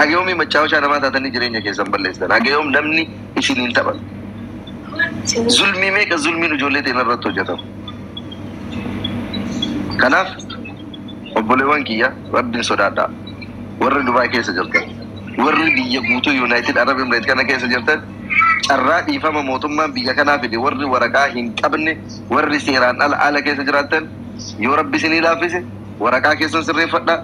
Haga yoomii machaawashaa namaa taatanii jireenya keessan balleessitan? Haga yoom namni isiniin taphatu? Zulmii meeqa zulmiin ijoollee teenya irratti hojjetamu? Kanaaf obboleewwan kiyya, Rabbiin sodaadhaa. Warri Dubaay keessa jirtan, warri biyya guutuu United Arab Emirates kana keessa jirtan, carraa dhiifama mootummaan biyya kanaa fide, warri waraqaa hin qabne, warri seeraan ala ala keessa jiraattan, yoo Rabbi isinii laaffise waraqaa keessan sirreeffadhaa.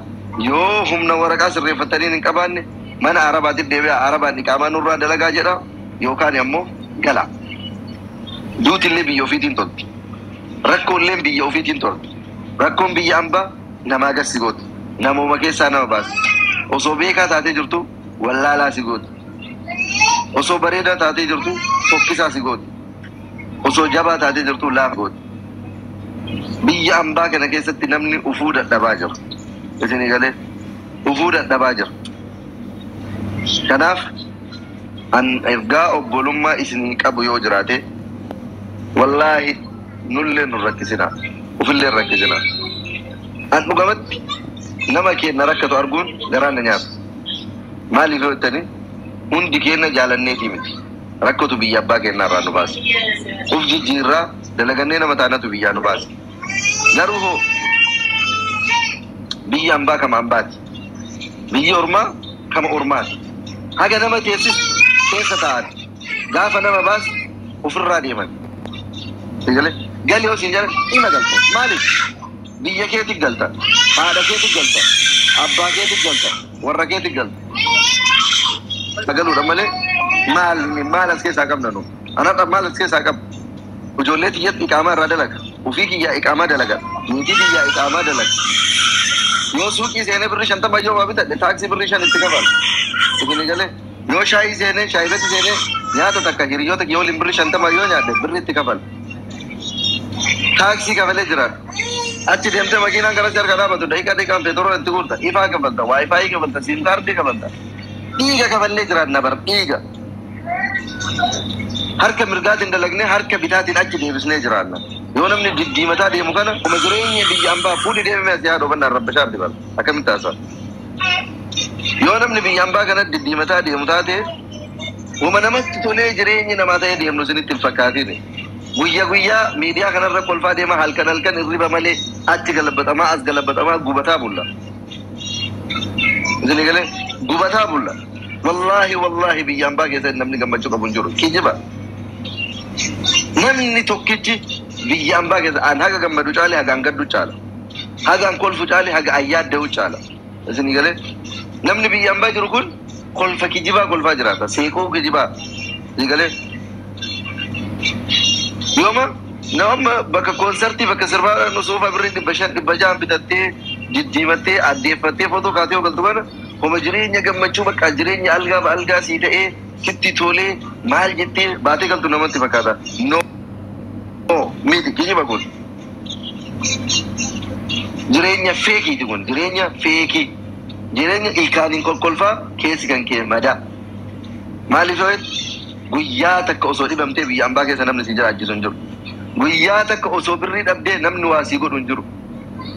Yoo humna waraqaa sirreeffattanii hin qabaanne, mana Arabaatiif deebi'a, Arabaan iqaamaa nurraa dalagaa jedha yookaan ammoo gala. Duutillee biyya ofiitiin tolti. Rakkoolleen biyya ofiitiin tolti. Rakkoon biyya ambaa namaa gad si gooti. Namooma keessaa nama baasa. Osoo beekaa taatee jirtu wallaalaa si gooti. Osoo bareedaa taatee jirtu fokkisaa si gooti. Osoo jabaa taatee jirtu laafa gooti. Biyya ambaa kana keessatti namni ufuu dadhabaa jira. Isinii galee, ufuu dadhabaa jira. Kanaaf an ergaa obbolummaa isinii qabu yoo jiraate, wallaahi nullee nu rakkisinaa. Ufillee rakkisinaa. An dhugamatti nama keenya rakkatu arguun garaan na nyaata. Maaliif yoo jettanii, hundi keenya jaalanneetii miti. Rakkatu biyya abbaa keenyaa irraa nu baasa. Uf jijjiirraa dalagannee nama taanatu biyyaa nu baasa. Garuu hoo biyya ambaa kama ambaati. Biyya ormaa kama ormaati. Haga nama teessisu keessa taa'an. Gaafa nama baasu ofirraa deeman. Gali yoo siin jedhan ima galta. Maaliif? Biyya keetiif galta. Haadha keetiif galta. Abbaa keetiif galta. Warra keetiif galta. Sagaluudha malee maal maal as keessaa qabna nu? Anarra maal as keessaa qabna? Ijoollee tiyyatti iqaamaa irraa dalaga. Ofii kiyyaa iqaamaa dalaga. Niitii kiyyaa iqaamaa dalaga. Yoo suuqii seenee birrii 50 yoo waa bitadhe, taaksii birrii 5 itti kafala. Isin galee, yoo shaayii seenee, shaayii seenee nyaata takka hiriyoota kiyya waliin birrii 50 yoo nyaadhe, birrii itti kafala. Taaksii kafalee jiraadha. Achi deemtee makiinaan karaa si harka dhaabatu daqiiqaa daqiiqaan petrol itti guurta. Ifaa kafalta, WiFi kafalta, SIM card kafalta. Dhiiga kafallee jiraanna bar, dhiiga. Harka mirgaatiin dalagnee harka bitaatiin achi deebisnee jiraanna. Yoo namni diddiimataa deemu kana kuma jireenya biyya ambaa fuudhi deemee asii haadha hubannaan rabbashaa dibala. Akkamitti haasa'a? Yoo namni biyya ambaa kana diddiimataa deemu taate, wama namatti tolee jireenyi namaa ta'ee deemnu isinitti hin fakkaatin. Guyyaa guyyaa miidiyaa kanarra kolfaa deema, halkan halkan hirriba malee achi galabbatamaa as galabbatamaa gubataa bulla. Isin galee, gubataa bulla. Wallaahi wallaahi, biyya ambaa keessatti namni gammachuu qabu hin jiru. Kijiba. Namni tokkichi biyya ambaa keessa an haga gammadu caale, haga an gaddu caala. Haga an kolfu caale, haga an yaadda'u caala. Isin galee, namni biyya ambaa jiru kun kolfa kijibaa kolfaa jiraata. Seeqoo kijibaa. Isin galee, yooma nama bakka koonsartii, bakka sirbaa nu suufa birrii 500 600 bitattee, jijjiimattee, addeeffattee, footoo kaatee galtu kana, homa jireenya gammachuu bakka jireenya algaa algaa sii ta'ee sitti tolee maal jettee baatee galtu namatti fakkaata. No, miti, kijiba kun. Jireenya fake iiti kun, jireenya fake. Jireenya ilkaaniin kolkolfaa keessi kan kee madaa. Maaliif yoo jettu, guyyaa takka osoo dhibamtee biyya ambaa keessa namni si jiraachisu hin jiru. Guyyaa takka osoo birrii dhabdee namni waa sii godhu hin jiru.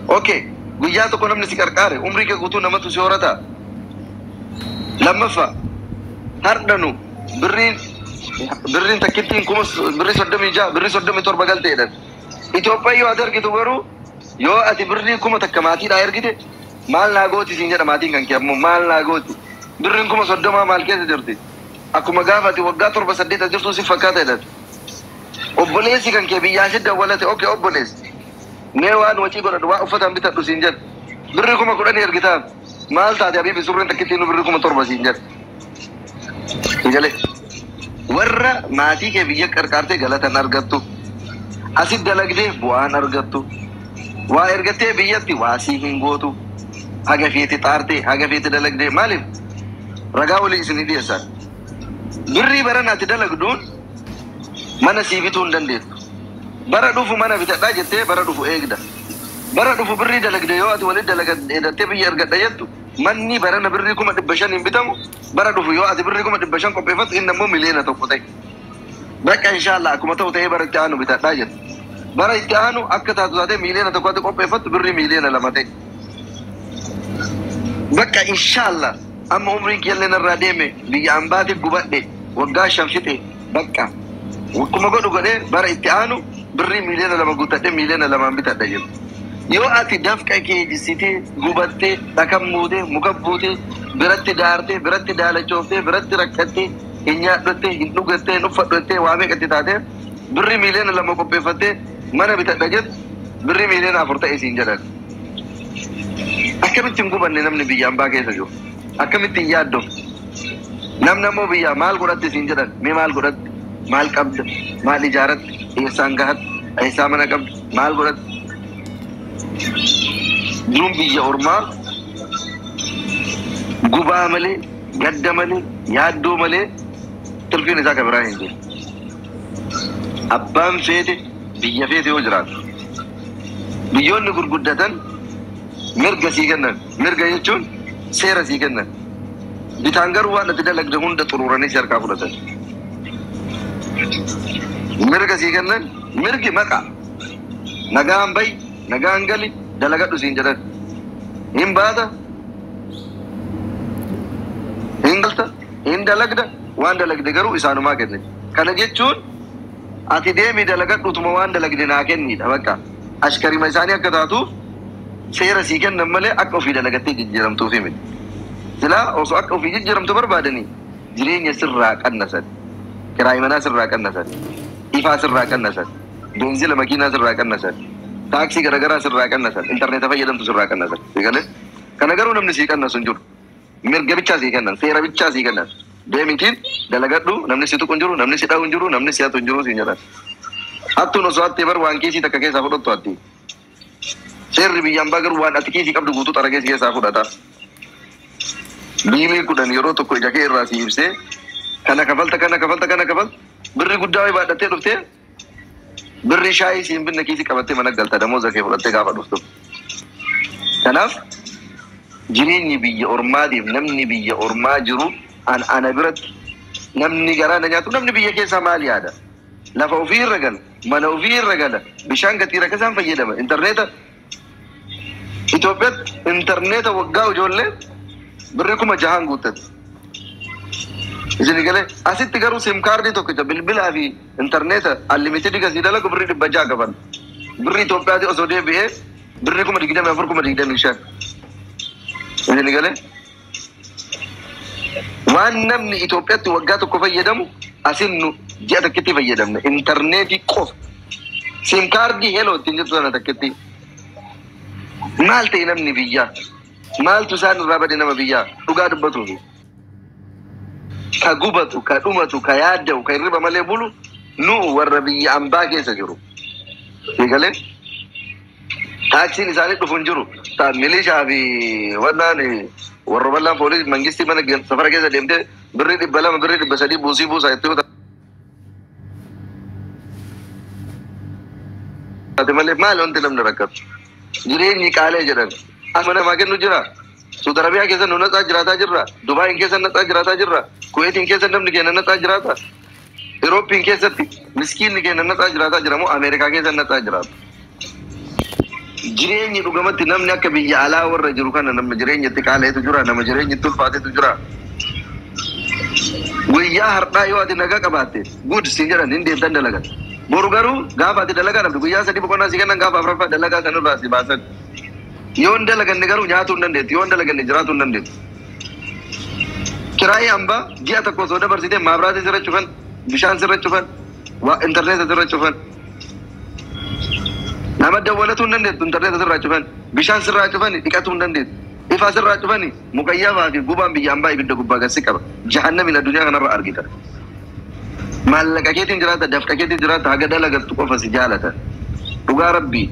Okay, guyyaa tokko namni si qarqaare, umrii kee guutuu namatu si horata. Lammaffaa, hardhanu birriin takkittiin kuma birrii 36, birrii 37 galteedhan. Itoophiyaa yoo ati argitu garuu, yoo ati birrii 1000 maatiidhaa ergite, maal naa gooti siin jedha maatiin kan kee ammoo, maal naa gooti? Birriin 30,000 maal keessa jirti? Akkuma gaafa ati waggaa 7 8 as jirtu si fakkaata jedhan. Obboleessi kan kee biyyaa si dawwalate, okay obboleessi, mee waan wacii godhadhu, waa uffatan bitadhu siin jedha. Birrii 10,000 ergitaaf, maal taate habiibi, surreen takkittiin birrii 7,000 siin jedha. Galee, warra maatii kee biyya qarqaartee galatan argattu. Asit dalagdee bu'aan argattu. Waa ergattee biyyatti waa sii hin gootu. Haga feete xaartee, haga feete dalagdee, maaliif ragaa walii isinii dhiyeessan. Birrii barana ati dalagduun mana sii bituu hin dandeettu. Bara dhufu mana bitadhaa jettee bara dhufu eegda. Bara dhufu birrii dalagde yoo ati walitti dalagadhee biyya ergadha jettu, manni barana birrii 500,000 hin bitamu. Bara dhufu yoo ati birrii 500,000 qopheeffattu, inni ammoo miliyoona 1 ta'e. Bakka inshaallah akkuma ta'u ta'ee bara itti aanu bitadhaa jettu. Bara itti aanu akka taatu taatee miliyoona 1tti qopheeffattu, birrii miliyoona 2 ta'e. Bakka inshaallah Amma umriin kiyyallee narraa deeme, biyya ambaatiif gubadhe, waggaa 5 fixe bakka. Akkuma godhu godhee bara itti aanu birrii 2 miiliyoona guuttadhee 2 miiliyoona bitadha jedhu. Yoo ati dafqa kee jissitee, gubattee, dhakan muutee, muka buutee, biratti daartee, biratti daalachooftee, biratti rakkattee, hin nyaadhattee, hin dhugattee, hin uffadhattee, waa meeqatti taatee birrii 2 miiliyoona qopheeffattee mana bitadha jettu, birrii 4 miiliyoona ta'e siin jedhan. Akkamitti hin gubanne namni biyya ambaa keessa jiru? Akkamitti hin yaaddofne? Namni ammoo biyyaa maal godhatte siin jedhan, mee maal godhatte? Maal qabda? Maal ijaaratte? Eessaan gahatte? Eessaa mana qabda? Maal godhatte? Jiruun biyya ormaa gubaa malee, gadda malee, yaaddoo malee tirfiin isaa kan biraa hin jiru. Abbaan feete biyya feete yoo jiraatu. Biyyoonni gurguddatan mirga sii kennan. Mirga jechuun seera sii kennan. Bitaan garuu waan ati dalagde hunda xuruuranii si harkaa fudhatan. Mirga sii kennan, mirgi maqa. Nagaan bayi, nagaan gali, dalagadhu siin jedhan. Hin baata, hin galta, hin dalagda, waan dalagde garuu isaanumaa kenne. Kana jechuun ati deemii dalagadhutuma waan dalagde naa kennidha bakka. Ashkarima isaanii akka taatuuf seera sii kennan malee akka ofii dalagattee jijjiiramtuufi miti. Silaa osoo akka ofii jijjiiramtu barbaadanii jireenya sirraa qannasan. Kiraayii manaa sirraa qannasan. Ifaa sirraa qannasan. Beenzila makiinaa sirraa qannasan. Taaksii garaagaraa sirraa qannasan. Intarneeta fayyadamtu sirraa qannasan. Eegalee kana garuu namni sii qannasu hin jiru. Mirga bichaa sii kennan. Seera bichaa sii kennan. Deemitiin dalagadhu, namni si tuqu hin jiru, namni si dha'u hin jiru, namni si hatu hin jiru siin jedhan. Hattuun osoo hattee bar waan kiisii takka keessaa fudhattu hatti. Seerri biyya ambaa garuu waan ati kiisii qabdu guutuu xara keessaa fudhata. Biilii 10 yeroo tokko ija kee irraa si ibsee, kana kafalta, kana kafalta, kana kafalta, birri guddaa wayii baadhattee dhuftee birri shaayii siin binne kiisii qabattee mana galta damooza kee fudhattee gaafa dhuftu. Kanaaf jireenyi biyya ormaatiif namni biyya ormaa jiru an ana biratti namni garaa na nyaatu, namni biyya keessaa maal yaada? Lafa ofii irra gala, mana ofii irra gala, bishaan gatii rakkasaan fayyadama, intarneeta Itoophiyaatti intarneeta waggaa ijoollee birrii 6,000 guuttatti. Isin galee asitti garuu SIM kaardii tokkicha bilbilaa fi intarneeta unlimited gasii dalagu birrii 600 kafala. Birrii Itoophiyaatti osoo deebi'ee birrii 24,000, 25,000. Isin galee waan namni Itoophiyaatti waggaa tokko fayyadamu asin nu ji'a takkitti fayyadamne intarneetii qofa. SIM kaardii heloo ittiin jirtu sana takkitti. Maal ta'e namni biyyaa? Maaltu isaan irraa bade nama biyyaa? Dhugaa dubbatuufi. Ka gubatu, ka dhumatu, ka yaadda'u, ka hirriba malee bulu nu warra biyya ambaa keessa jiru. Eegalee taaksiin isaanii dhufu hin jiru. Milishaa fi wannaan warra bal'aan poolisii mangistii mana safara keessa deemtee birrii 200, birrii 300 buusii buusaa itti taate malee maal wanti namni rakkatu? Jireenyi qaalee jedhan. Asuma namaa kennu jira. Saudi Arabiyaa keessa nu natsaa jiraataa jirra. Dubaayin keessa natsaa jiraataa jirra. Kuweetiin keessa namni keenya natsaa jiraata. Euroopiin keessatti miskiinni keenya natsaa jiraataa jira moo Ameerikaa keessa natsaa jiraata? Jireenyi dhugamatti namni akka biyya alaa warra jiru kana nama jireenyatti qaaleetu jira, nama jireenyitti ulfaatetu jira. Guyyaa har'aa yoo ati nagaa qabaatte good siin jedhan, hin deemtan dalagan. Boru garuu gaafa ati dalagaa dhabde guyyaa 3 boqonnaa si kennan, gaafa afuraffaa dalagaa sanirraa si baasan. Yoo hin dalaganne garuu nyaatuu hin dandeettu, yoo hin dalaganne jiraatuu hin dandeettu. Kiraayii hambaa ji'a tokko osoo dabarsitee maabiraatii sirra cufan, bishaan sirra cufan, intarneeta sirra cufan. Nama dawwalatuu hin dandeettu, intarneeta sirraa cufan, bishaan sirraa cufan, dhiqatuu hin dandeettu. Ifaa sirraa cufani, muqayyaafaa fi gubaan biyya hambaa ibidda gubbaa gasi qaba. Jahannamin addunyaa kanarra argita. Maallaqa keetiin jiraata, dafqa keetiin jiraata, haga dalagattu qofa si jaalata. Dhugaa rabbii.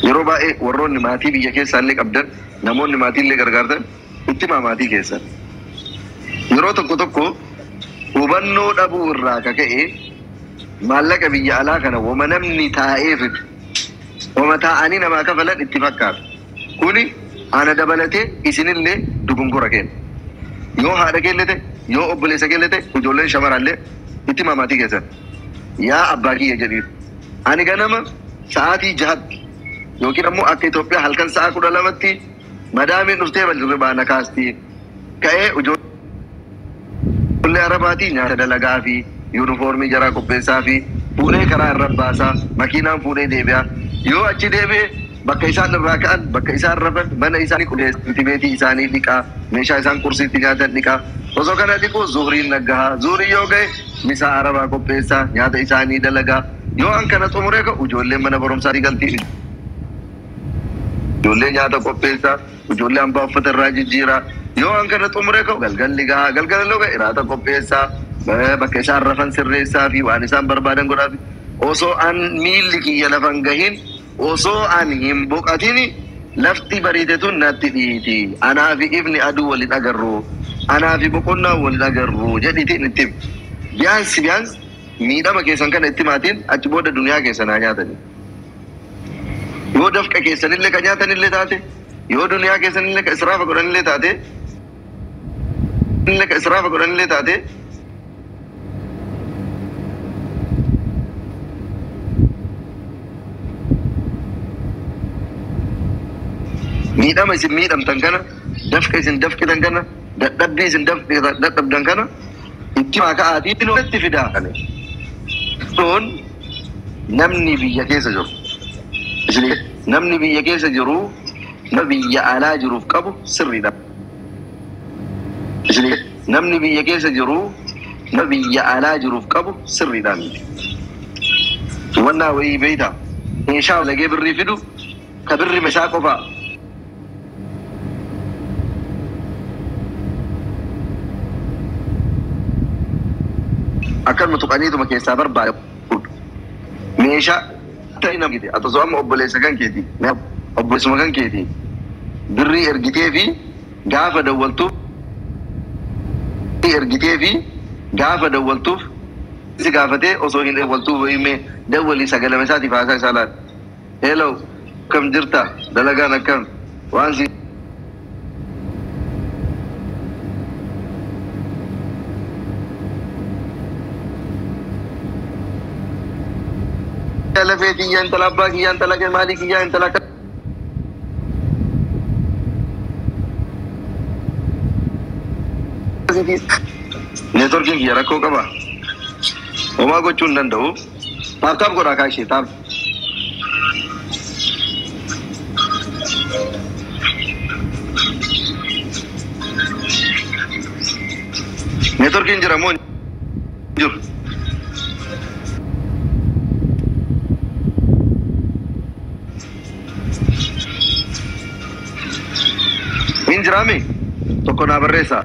Yeroo baay'ee warroonni maatii biyya keessaa illee qabdan, namoonni maatii illee gargaartan, itti himaa maatii keessan. Yeroo tokko tokko hubannoo dhabuu irraa ka ka'e maallaqa biyya alaa kana wama namni taa'ee fidu, wama taa'anii namaa kafalan itti fakkaata. Kuni ana dabalatee isinillee dogongora kenna. Yoo haadha keellee ta'e, yoo obboleessa keellee ta'e, ijoolleen shamarallee itti himaa maatii keessan. Yaa abbaa kiyya jedhiin. Ani ganama sa'aatii 6tti yookiin ammoo akka Itoophiyaa halkan sa'a 12tti Madaamiin dhuftee bal'irribaa na kaasti. Ka'ee ijoollee arabaatii nyaata dalagaa fi yuunifoormii jaraa qopheessaa fi fuudhee karaa irra baasaa makiinaan fuudhee deebi'a. Yoo achi deebi'e bakka isaan irraa ka'an, bakka isaan rafan, mana isaanii qulqulleessu, beetii isaanii dhiqaa, meeshaa isaan qursiitti nyaatan dhiqaa. Osoo kana dhiqu zuhriin naggahaa. Zuhrii yoo ga'e misaa arabaa qopheessaa, nyaata isaanii dalagaa. Yoo an kana xumuree ka'u ijoolleen mana barumsaa galtii. Ijoollee nyaata qopheessaa, ijoollee hambaa uffata irraa jijjiiraa. Yoo an kana xumuree ka'u galgalli gahaa, galgala yoo ga'e iraata qopheessaa, bakka isaan rafan sirreessaa fi waan isaan barbaadan godhaa fi osoo an miilli kiyya lafa hin gahin, osoo an hin boqatin lafti bariite tun natti dhiiti. Anaa fi ifni aduu waliin agarru, anaa fi boqonnaa waliin agarru jedhiitiin itti himi. Biyaansi biyaansi miidhama keessan kana itti maatiin achi booda duniyaa keessan haa nyaatani. Yoo dafqa keessanillee ka nyaatanillee taate, yoo duniyaa keessanillee ka israafa godhanillee taate, illee ka israafa godhanillee taate, miidhama isin miidhamtan kana, dafqa isin dafqitan kana, dadhabbii isin dadhabdan kana itti ka'aatii itti fidaa. Sun namni biyya keessa jiru, namni biyya keessa jiru nama biyya alaa jiruuf qabu sirriidha. Namni biyya keessa jiru nama biyya alaa jiruuf qabu sirriidha miti. Wannaa wayii beeyta meeshaa lagee birrii fidu ka birri meeshaa qofaa. Akkanuma tuqaniituma keessaa barbaada. Meeshaa ta'e nama gite ati osoo amma obboleessa kan keeti, obboleessuma kan keeti birrii ergitee fi gaafa dawwaltuuf ergitee fi gaafa dawwaltuuf si gaafatee osoo hin dawwaltuuf himee dawwalii sagalama isaatiif haasaa isaa laala. Hello, akkam jirta? Dalagaan akkam? Waan si lafee kiyya intala abbaa kiyya intala maalii kiyya intala neetworkiin kiyya rakkoo qaba. Homaa gochuu hin danda'u. Tap tap godhaa kaa ishee tap. Neetworkiin jira moo hin jiru? Hin jiraame? Tokko naa barreessaa.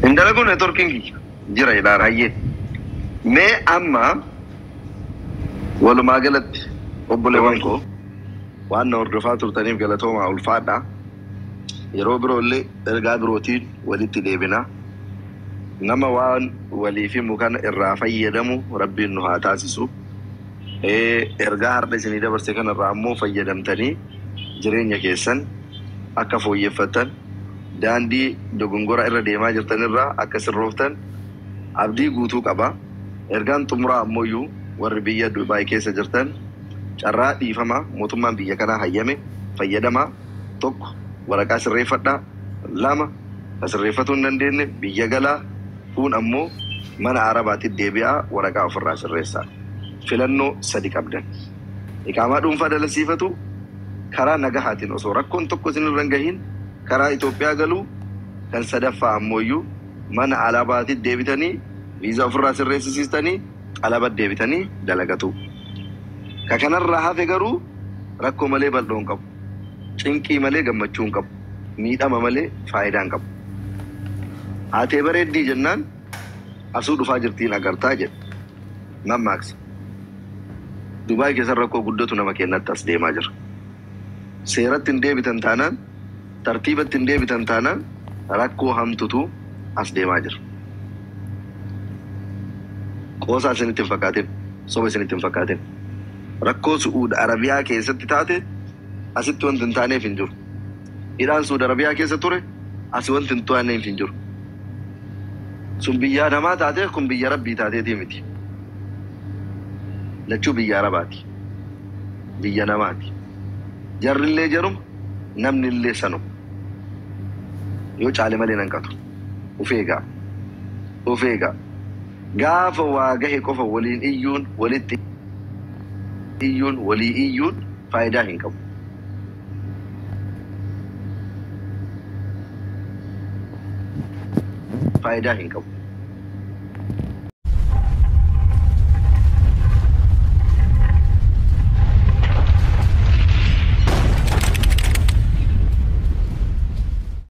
Hin dalagu neetworkiin kiyya. Jira ilaala hayyee. Mee amma walumaa galatti obboleewwan koo waan na hordofaa turtaniif galatoomaa, ulfaadha. Yeroo biroollee ergaa birootiin walitti deebina. Nama waan waliif himu kana irraa fayyadamu Rabbiin nu haa taasisu. Ergaa har'a isinii dabarse kanarraa ammoo fayyadamtanii jireenya keessan akka fooyyeffattan, daandii dogongora irra deemaa jirtan irraa akka sirrooftan abdii guutuu qaba. Ergaan xumuraa ammoo warri biyya Dubaay keessa jirtan carraa dhiifamaa mootummaan biyya kanaa hayyame fayyadamaa. Tokko, waraqaa sirreeffadhaa. Lama, ka sirreeffatuu hin dandeenye biyya galaa. Kun ammoo mana arabaatti deebi'aa waraqaa ofirraa sirreessaa. Filannoo sadi qabdan. Iqaamaa dhuunfaa dalasiifatu, karaa nagahaatiin osoo rakkoon tokko isinirra hin gahin karaa Itoophiyaa galuu, kan sadaffaa ammoo mana alabaatti deebitanii viizaa ofirraa sirreessisiistanii alaba deebitanii dalagatu. Ka kanarraa hafe garuu rakkoo malee bal'oo hin qabu. Cinqii malee gammachuu hin qabu. Miidhama malee faayidaa hin qabu. Haatee bareeddii jennaan asuu dhufaa jirtiin agartaa jedhe. Mammaaksa. Dubaay keessa rakkoo guddatu nama kennatti as deemaa jira. Seeratti hin deebitan taanaan, tartiibatti hin deebitan taanaan rakkoo hamtutu as deemaa jira. Qoosaa isinitti hin fakkaatin, soba isinitti hin fakkaatin. Rakkoo Su'uud Arabiyaa keessatti taate asitti wanti hin taaneef hin jiru. Hidhaan Su'uud Arabiyaa keessa ture asi wanti hin taaneef hin jiru. Sun biyya namaa taatee kun biyya rabbii taateetii miti. Lachuu biyya arabaati. Biyya namaati. Jarrillee jaruma namnillee sanuma. Yoo caale malee nan qatu. Of eegaa. Of eegaa. Gaafa waa gahe qofa waliin iyyuun walitti iyyuun walii iyyuun faayidaa hin qabu. Faayidaa hin qabu.